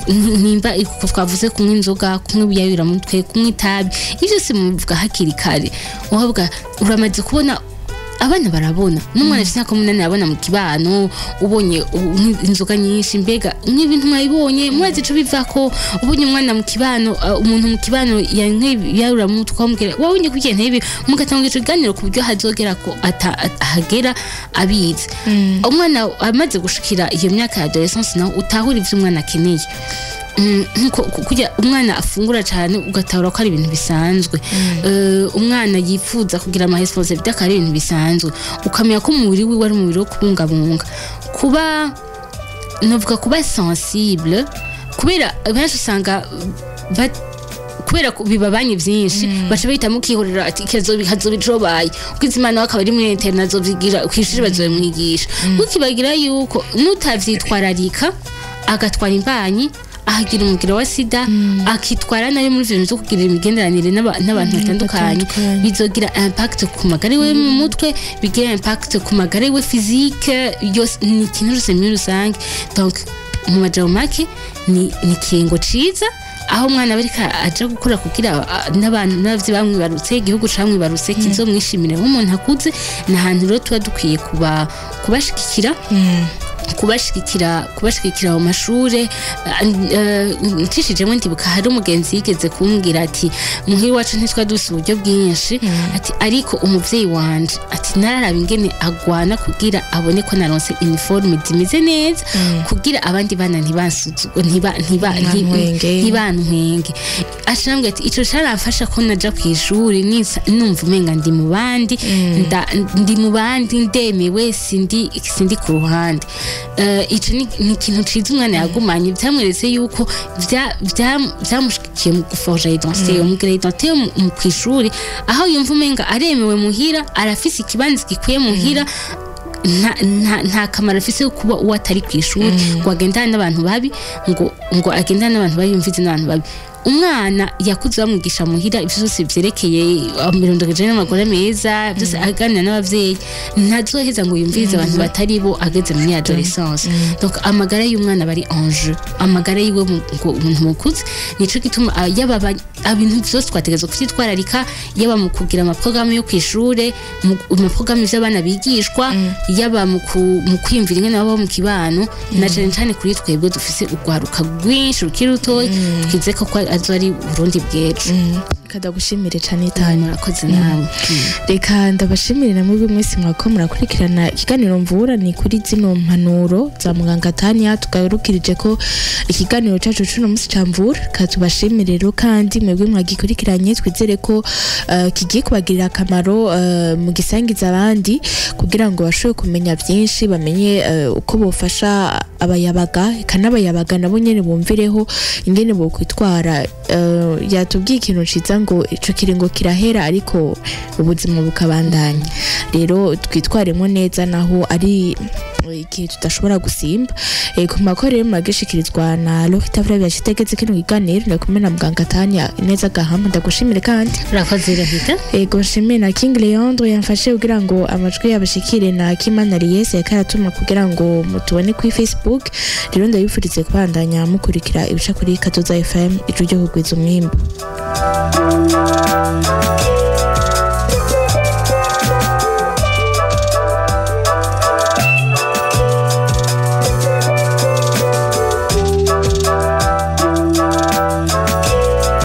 Nimba uko twavuze, kunywa inzoga, kunywa ibiyayuramutwe, kunywa itabi, ivyo byose mubivuga hakiri kare. Uhabwa uramaze kubona, abana barabona, n'umwana afite imyaka 8 arabona mu kibano. Ubonye unywa inzoga nyinshi, mbega nk'ibintu mwabibonye, murazi ico bivako. Ubonye umwana mu kibano, umuntu mu kibano yanywa ibiyayuramutwe, wamubwira wabonye kugira ntebe, mugatanga ico kiganiro ku buryo hazogera ko ahagera abizi. Umwana amaze gushikira iyo myaka ya adolescence, naho utahura ivyo umwana akeneye. Nkuko kurya umwana afungura cyane, ugatahura ko ari ibintu bisanzwe. Umwana yifuza kugira ama responsabilité, akaba ari ibintu bisanzwe, ukamenya ko umubiri wiwe ari umubiri wo kubungabunga, kuba novuga kuba sensible, kubera benshi usanga kubera ko bibabanye byinshi baca bahitamo ukihorera, ati hazoba icobaye, ukiza Imana we akaba ari muri internat, azovyigira kw'ishuri, bazobimwigisha. Ukibagira yuko nutavyitwararika agatwara imbanyi, ahagira umugero wa sida, akitwara nayo muri ivyo bintu vyo kugira imigenderanire n'abantu batandukanye, batandukanye. Bizogira impact ku magara yiwe mu mutwe, bigira impact ku magara yiwe physique yose, ni ikintu cyose muri rusange. Donc mu majambo make, ni ikiringo ciza aho umwana aba ariko aja gukura, kugira n'abantu n'abavyeyi bamwibarutse, igihugu camwibarutse kizomwishimire nk'umuntu akuze. Ni ahantu rero tuba dukwiye kuba kubashigikira mu mashure. Ncishijemo ndibuka hari umugenzi yigeze kumbwira ati muhira iwacu ntitwa dufise uburyo bwinshi, ati ariko umuvyeyi wanje, ati nararaba ingene agwana kugira abone ko naronse uniforme zimeze neza, kugira abandi bana ntibansuzugwe, ntiba Ntibantwenge. Ntibantwenge. Aca arambwira ati ico caramfasha ko naja kw'ishuri numva umenga ndi mu bandi, ndi mu bandi, ndemewe, sindi ku ruhande. Ico ni ikintu ciza umwana yagumanye, vyamweretse yuko vyamushigikiye mu guforja identité, mugira identité yo mu kw'ishuri, aho yumva umenga aremewe muhira, arafise ikibanza gikwiye muhira, nta kamaro afise yo kuba uwo atari ku ishuri, ngo agendane n'abantu babi, ngo agendane n'abantu babi, yumvize n'abantu babi. Umwana yakuze bamwigisha muhira ivyo vyose vyerekeye imirondokeje n'amagara meza, byose aganira n'abavyeyi, ntazoheza ngo yumvirize abantu batari bo ageze muri adolescence. Donc amagara y'umwana bari en jeu, amagara yiwe ngo umuntu mukuze. Nico gituma yaba ibintu vyose twategerezwa kuvyitwararika, yaba mu kugira amaprogrammes yo kw'ishure, mu maprogrammes vy'abana bigishwa, yaba mu kwiyumvira ingene babaho mu kibano, na cane cane kuri twebwe dufise urwaruka rwinshi rukiri rutoyi, twize ko azo ari Burundi bw'ejo. Reka ndagushimire cane, Tanya. Murakoze nawe. Reka ndabashimire na mwebwe mwese mwako murakurikirana ikiganiro Mvura. Ni kuri zino mpanuro za muganga Tanya tugarukirije ko ikiganiro cacu cuno musi ca Mvura. Reka tubashimire rero kandi mwebwe mwagikurikiranye, twizere ko kigiye kubagirira akamaro, mugisangiza abandi kugira ngo bashobore kumenya byinshi, bamenye uko bofasha abayabaga, eka n'abayabaga nabo nyene bumvireho ingene bokwitwara. Yatubwiye ikintu ciza ngo ico kiringo kirahera ariko ubuzima bukabandanya. Rero twitwaremo neza naho ari igihe tudashobora gusimba. Ku makoro rero muragishikirizwa na Lofita Flavia Kitegetse kino kiganiro, ndakumwe na muganga Tanya neza gahama. Ndagushimire kandi. Urakoze, Rahita. Ego, nshimiye na King Leandro yamfashe kugira ngo amajwi yabashikire, na Kimana Riese yakaratuma kugira ngo mutubone kuri Facebook. Rero ndabifurize kubandanya mukurikira ibica kuri Kazoza FM, ijwi ryo kugwiza umwimbu.